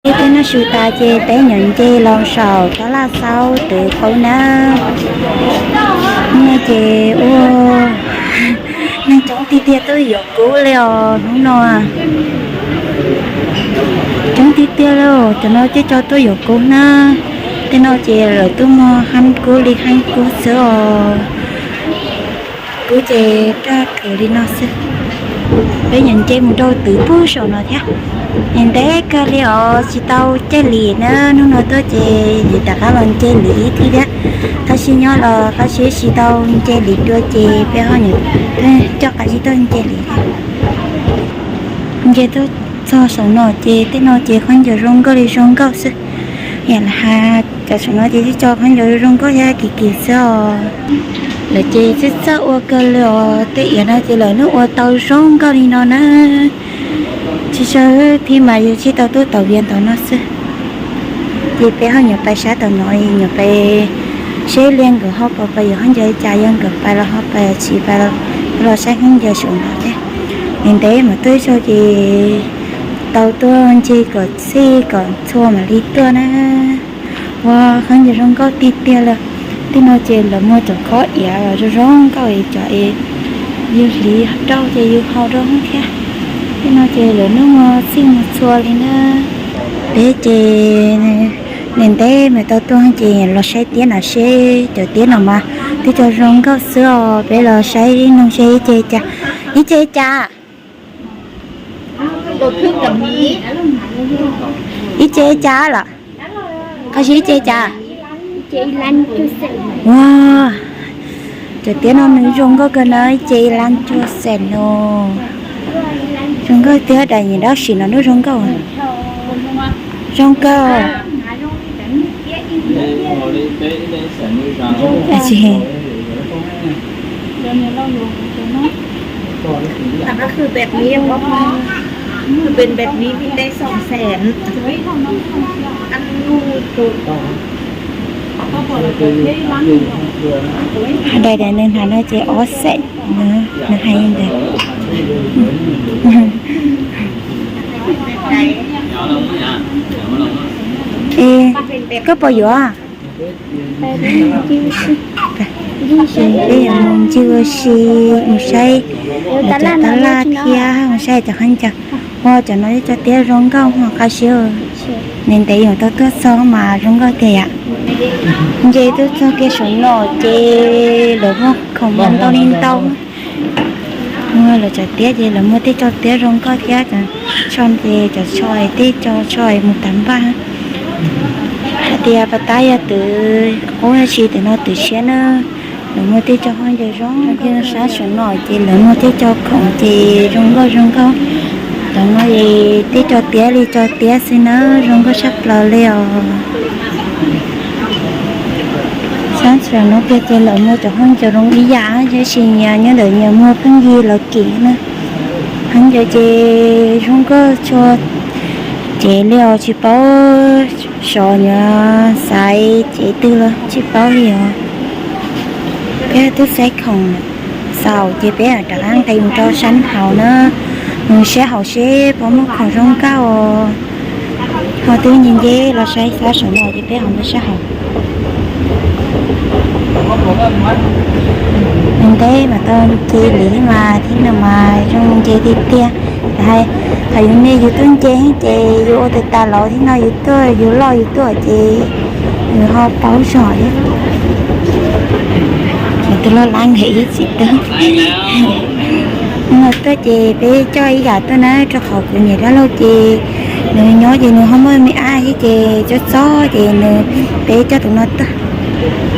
Ib pliag noj su tas ces peb nyuam nce los saum tab laj xaub twv qub na. No ces ua neeg coob tiag tiag tuaj yuav kub li os hnub no. Coob tiag tiag li, cov no cov tuaj yuav kub na. Tej no ces lawv tuaj muag heeb kub li heeb kub xwb os. Kub ces raj khwv li no xwb. Peb nyuam nce mus rau twv pug saum no thiab. Ntev kawg li os, tsis tau nce li na, hnub no tuaj ces yuav rov qab los nce li ib thiab thiab. Tab sis nyob los tab sis tsis tau nce li dua ces peb ho nyuam coj qab zib tuaj nce li thiab. Nce tuaj txog saum no ces tej no ces khaub ncaws zoo nkauj li zoo nkauj xwb. Yam li hais cov saum no ces tib co khaub ncaws zoo nkauj thiab kim kim xwb os. Lawv ces txawj txawj ua kawg li os, tej iav no ces lawv nws ua tau zoo nkauj li no na. Tsis tau thiab mas yus tsis tau tuaj tau viav ntau no xwb. Ces peb ho nyuam pais sab tom no, nyuam pais seb li nkawd ho pais, yog khaub ncaws cas, yog nkawd pais los ho pais, tsis pais los saib khaub ncaws saum no thiab. Ntev ntev mas tuaj ib zaug ces tau tuaj nce kom txhij kom txhua mam li tuaj na. Ua khaub ncaws zoo nkauj tiag tiag li. Tej no ces lawv muag cov khob iav zoo zoo nkauj es cov es yus hliv rau ces yus haus rau thiab. Tej no ces lawv nws muag txhij muag txhua li na. Peb ces ntev ntev mas tau tuaj ces los saib tiab no seb cov tiab no mas twb cov zoo nkauj xwb os. Peb los saib noog seb ib ce cas, ib ce cas, ib ce cas los, qhov ib ce cas. Ua, cov tiab no nws zoo nkauj kawg na, ib ce ib lab cuaj xees no. Zoo nkauj tiag, dais nyiam dab tsi no nws zoo nkauj. Zoo nkauj. Dais dais nws hnav no ces ob xees, nws hais ntawd. Koj puas yuav? Peb yuav mus ncig ua si, mus saib cov tab laj thiab mus saib cov khaub ncaws. Ua cov no ib co tiab zoo nkauj ho qab siab. Ntev ntev yuav tau tuaj txog mas zoo nkauj tiag yam. Nce tuaj txog kiag saum no ces lawv muag khoom mas ntau li ntau. Muag lawv cov tiab ces lawv muag tej co tiab zoo nkauj thiab cov tsho ces cov tsho, tej co tsho mus tag npaj. Hais tias pas tab yog twv qub dab tsi twv no twv siab na. Lawv muag tej co khaub ncaws zoo nkauj. Sab saum no ces lawv muag tej co khoom ces zoo nkauj zoo nkauj. Cov no es tej co tiab li co tiab xwb na, zoo nkauj tshaj plaws li os. Sab saum no kiag ces lawv muag cov khaub ncaws zoo ib yam, tab sis nyias nyob ntawm nyias muag pheej yig lawv kim na. Khaub ncaws ces zoo nkauj tshua cev li os, tsis paub xyov nyias xaiv cev twg los tsis paub li os. Peb twb saib khoom xaus ces peb rov qab nqis mus rau sab hauv na, mus saib hauv seb puas muaj khoom zoo nkauj os. Ho twb nce nce los saib sab saum no ces peb ho mus saib hauv. Ntev ntev mas tau nce li mas thiab no mas zoo nce tiag tiag. Hais thaum yus me yus tuaj nce ces yus ua tus tas laus thiab no, yus tuaj yus loj yus tuaj ces yus ho paub zog thiab. Tus loj lab nkaus ib txhis tuaj. No tuaj ces peb coj ib yam tuaj na, rau qhov kuv niam dab laug ces nws nyob ces nws ho muaj me ab thiab ces txob txob ces nws, peb coj tus no tuaj.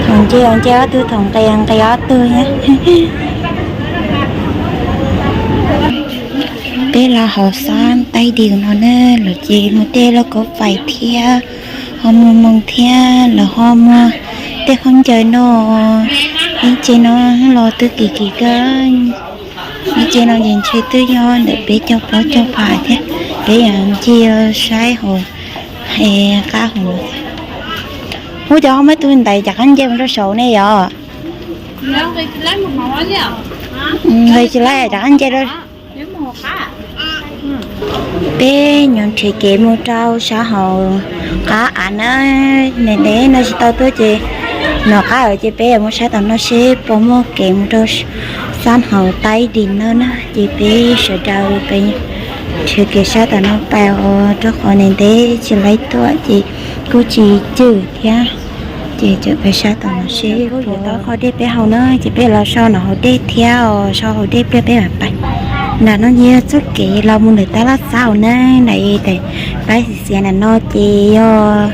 Thaum nce los nce ob tug, thaum nqis nqis ob tug thiab. Peb los hauv xab ntaib diu no na, lawv ces muag tej lauj kaub fais thiab, ho muag moos thiab, lawv ho muag tej khaub ncaws no. Ib ce no los twb kim kim kawg. Ib ce no ces ntshe twb yog ntawm peb cov plaub cov pam thiab. Peb yuav ncig saib hauv qab hauv no thiab. Ub, cov ho muab tus ntaiv rov qab nce mus rau saud ne yom? Nqis tsis laib rov qab nce rau. Peb nyuam nrhiav kev mus rau sab hauv qab av na, ntev ntev no tsis tau tuaj ces, nov qab av ces peb yuav mus saib tom no seb puas muaj kev mus rau sab hauv taib di no na. Ces peb sawv daws peb nrhiav kev saib tom no pais os, rau qhov ntev ntev tsis laib tuaj ces kuj tsis cwm thiab. Ces tseem pais saib tom no seb puas tau qhov dej peb haus na, ces peb los so no hauv dej thiab os, so hauv dej pliag peb mam pais. Nram no yog txoj kev los mus ntawm tab laj xab hauv na, nram pab xiav xiav nram no ces yog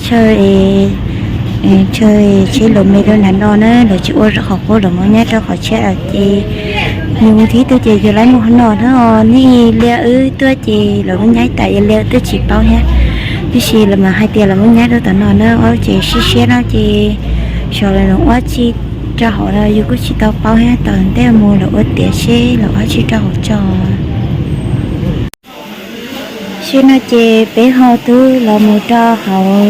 chaw, chaw tsheb los me rau nram no na, lawv tsis ua qhov qub, lawv muab nyaib rau qhov tshiab lawm ces yus mus thib tuaj ces yus laib mus qhov no na. Nej lias wb tuaj ces lawv muab nyaib tas, yus lias wb tuaj tsis paub thiab. Tiam sis lawv mas hais tias lawv muab nyaib rau tom no na, ces siab siab no ces xyov lawv ua tsi rau hauv los yus kuj tsis tau paub thiab, tom ntej mus lawv ua tiav seb lawv ua tsi rau hauv tso. Seb no ces peb ho twb los mus rau hauv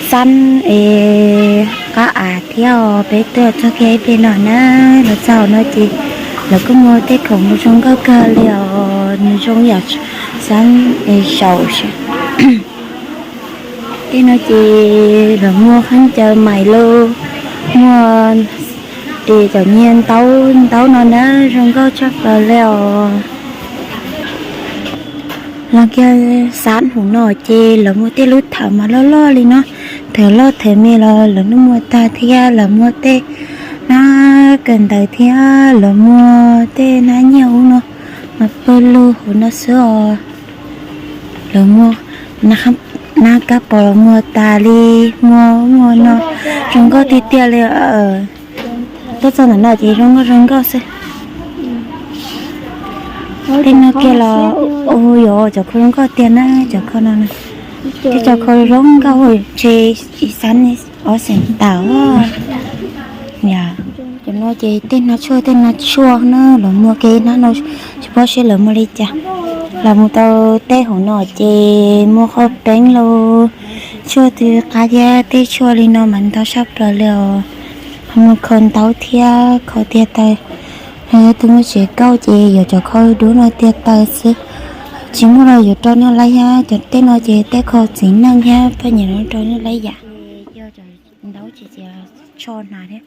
xab es qab av thiab os, peb tuaj txog kiag ib pliag no na, los txog hauv no ces lawv kuj muag tej khoom zoo nkauj kawg li os, nws zoo yam xab es saum. Tej no ces lawv muag khaub ncaws mais lug, muag es cov niag ntaub ntaub no na zoo nkauj tshaj plaws li os. Los kiag xab hauv no ces lawv muag tej lub thawv mas loj loj li no, thawv loj thawv me los lawv muag tag thiab, lawv muag tej hnab kawm ntawv thiab, lawv muag tej hnab nyiaj ub no mas pawg lug hauv no xwb os. Lawv muag hnab kab pos los muag tas li, muag muag no zoo nkauj tiag tiag li. Tuaj txog ntawm no ces zoo nkauj zoo nkauj xwb. Tej no kiag los ua yog cov khau zoo nkauj tiag na, cov khau no, tej cov khau zoo nkauj ntshe ib xab ob xees tawm. Yog cov no ces tej hnav tshuaj, tej hnav tshuaj na, lawv muag kiag ib hnab no, tsis paub seb lawv muag li cas. Los mus tau tej hauv no ces muag qhov peev los tshuaj twg qab thiab, tej tshuaj li no mas ntau tshaj plaws li os. Ho muag khau ntaub thiab, khau tiag taw. Tus muaj tsev kauj ces yuav cov khau dub no tiag taw xwb, tsis muaj los yuav rau nyuj laib thiab. Cov tej no ces tej khau txiv neej thiab poj niam rau nyuj laib yam. Yog cov ntaub tsis txiav tsho hnav thiab.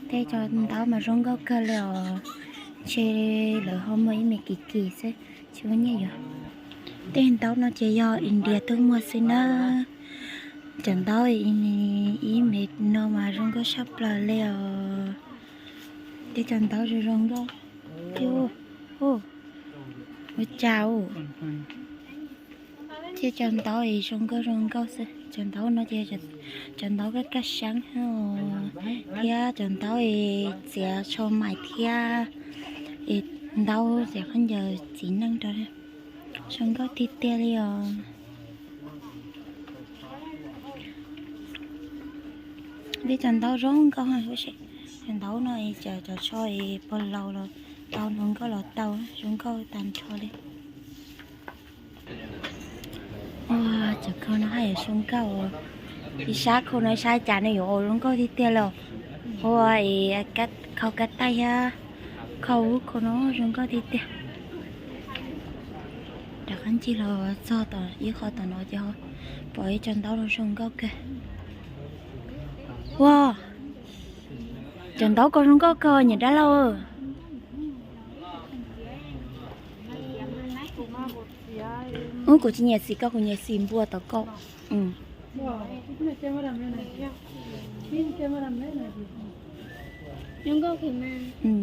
Tej cov ntaub mas zoo nkauj kawg li os, ntshe lawv ho muag ib me kim kim xwb, tsis muaj nyiaj yuav. Tej ntaub no ces yog India tuaj muag xwb na. Cov ntaub ib me no mas zoo nkauj tshaj plaws li os. Tej cov ntaub zoo zoo nkauj. Ua cas thiab, cov ntaub es zoo nkauj zoo nkauj xwb. Cov ntaub no ces cov ntaub kaj kaj seeb thiab, cov ntaub es txiav tsho mais thiab, es ntaub txiav khaub ncaws txiv neej rau, zoo nkauj tiag tiag li os. Tej cov ntaub zoo nkauj, cov ntaub no es cov tsho es puag laus los tau, hluas nkauj los tau, zoo nkauj tag nrho li. Ua, cov khau no haj yam zoo nkauj. Ib sab khau no ib sab cas no yuav zoo nkauj tiag tiag li. Ua, khau kaj taij thiab, khau ub khau no zoo nkauj tiag tiag. Rov qab ncig los txog tom ib qho tom no ces pom ib co ntaub no zoo nkauj kawg. Ua, cov ntaub ko zoo nkauj kawg nyiam dab laug. Ub, kuv tsis nyiam xim ko, kuv nyiam xim npua tom ko.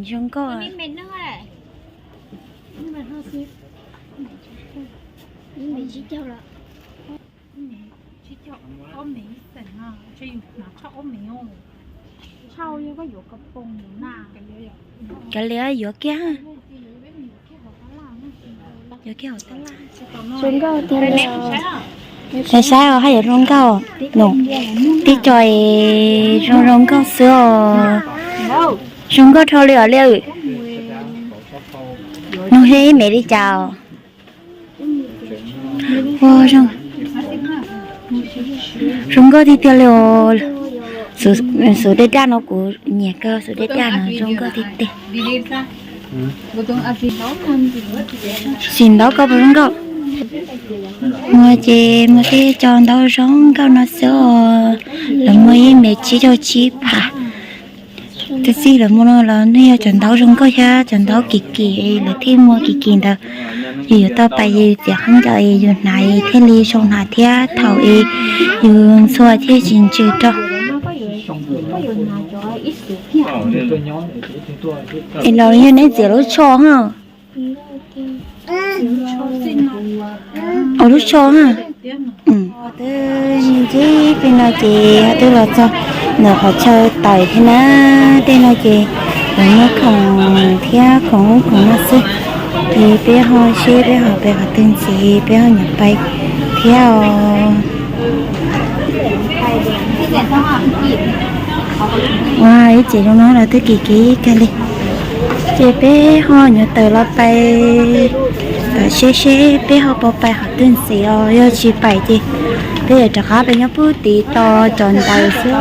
Zoo nkauj. Kav liam, yuav kiag, yuav kiag hauv tab laj. Saib saib os, haj yam zoo nkauj no. Tib co es zoo zoo nkauj xwb os. Zoo nkauj dhau li os li. Nug seb ib me li cas. Ua, zoo nkauj tiag tiag li os. Xuv dej daj no kuv nyiam kawg, xuv dej daj no zoo nkauj tiag tiag. Sim ntaub koj puas zoo nkauj? Muag ces muag tej cov ntaub zoo nkauj no xwb os. Lawv muag ib mev tsib caug tsib phav. Tus txij lawv muag no los nej yog cov ntaub zoo nkauj thiab cov ntaub kim kim, lawv thiaj muag kim kim ntawd. Yus yuav tau pais yus txiav qhov ncauj es yus hnav es thiaj li zoo hnav thiab thaum es yus ntxhua thiaj tsis ntsws rau. Es los yog neb txiav lub tsho ha. Ua lub tsho ha. Twb nce pem no ces twb los txog ntawm qhov chaw tawm thiab na. Tej no ces lawv muag khoom thiab khoom ub khoom no xwb. Ces peb ho seb peb ho pais qhov twg ntxiv, peb ho nyuam pais thiab os. Ua ib tsev zoo no los twb kim kim kawg li. Ces peb ho nyuam tawm los pais tom seb seb peb ho puas pais qhov twg ntxiv os. Yog tsis pais ces peb yuav rov qab pais nyob pub tid tos cov ntawd xwb os.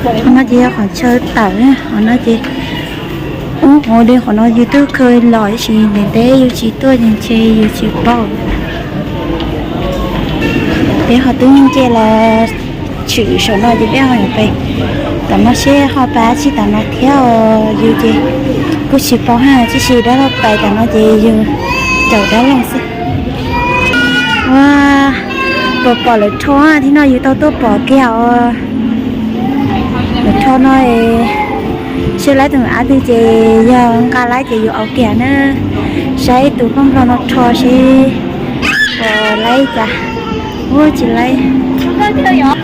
Qhov no ces yog qhov chaw tawm, qhov no ces ub qhov li qhov no yus twb khaws los tab sis ntev ntev yus tsis tuaj ces ntshe yus tsis paub. Peb ho twb nce los tshwm saum no ces peb ho yuav pais tom no seb ho pais dab tsi tom no thiab os. Yus ces kuj tsis paub hab, tab sis dab laug pais tom no ces yus caum dab laug xwb. Ua, puas pom lawv rho thiab no, yus tau tuaj pom kiag os. Lawv rho no, saib laib tus av twg ces yog nqa laib ces yus au kiag na. Saib tus poj nplog no rho seb puas laib cas. Ua tsis laib li os,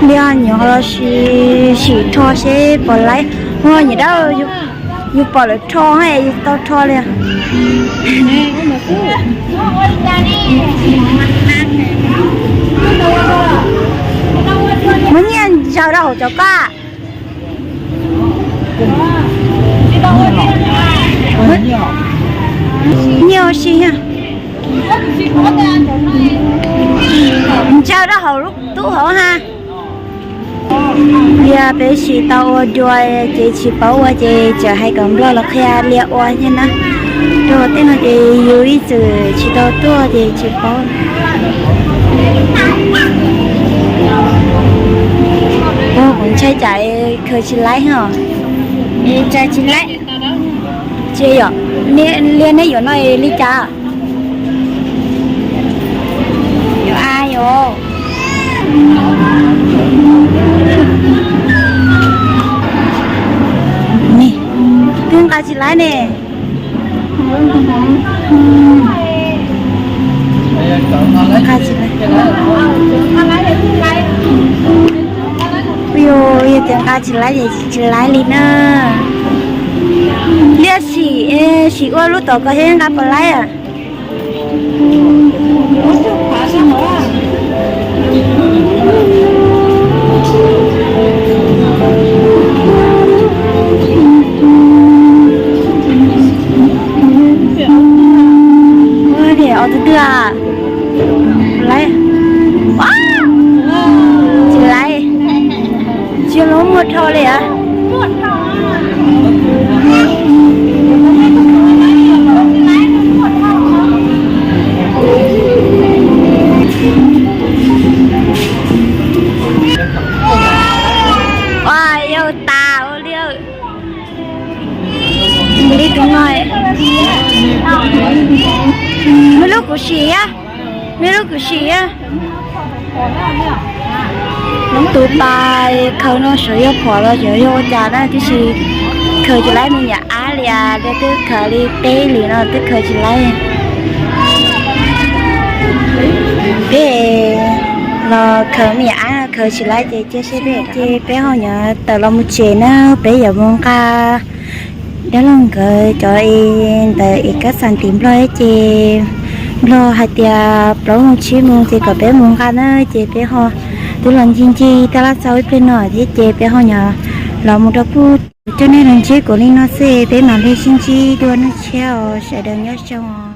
nyuam qhuav los sim rho seb puas laib. Ua nyuam dab, yus pom lawv rho es yus tau rho li. Muab nyiaj ntsaws rau hauv cov koj. Nyiaj ua si na. Ntsaws rau hauv lub tub hauv ha. Yog peb tsis tau ua dua ces tsis paub ua ces tseem hais kom nplog los qhia li ua thiab na. Rau tej no ces yus ib txwm tsis tau tuaj ces tsis paub. Ua kuv ntshai tsam khaws tsis laib os. Tsam tsis laib. Tsis yog, liaj neb yuav no li cas? Yuav a yom. Twb nqa tsis laib ne. Nqa tsis laib. Ua, yog tias nqa tsis laib ces tsis laib li na. Liaj sim, sim ua lub tom ko seb nqa puas laib. Ua, ob tug twg a? Laib. Tsis laib. Tsis los muaj rho li a. Ua, yau tas ua li. Li tus no, muaj lub kuv sim a, muaj lub kuv sim a. Lub tus pais khaws no sav yog phom los xyov yog ua cas na, tab sis khaws tsis laib me nyuam ab li, twb khaws li peb lwm no twb khaws tsis laib. Peb los khaws me nyuam ab khaws tsis laib ces cia seb peb, ces peb ho yuav tawm los mus tsev na, peb yuav mus nqa dab laug nkawd cov ntawd es kab xas tim nplog ces nplog hais tias plaub moos tsib moos ces kom peb mus nqa na, ces peb ho twb los ncig ncig taj laj txog ib pliag no thiab ces peb ho yuav los mus rau puag. Coj nej los ntsib kuv li no xwb, peb mam li sib ntsib dua hnub tshiab os, sawv daws nyob zoo.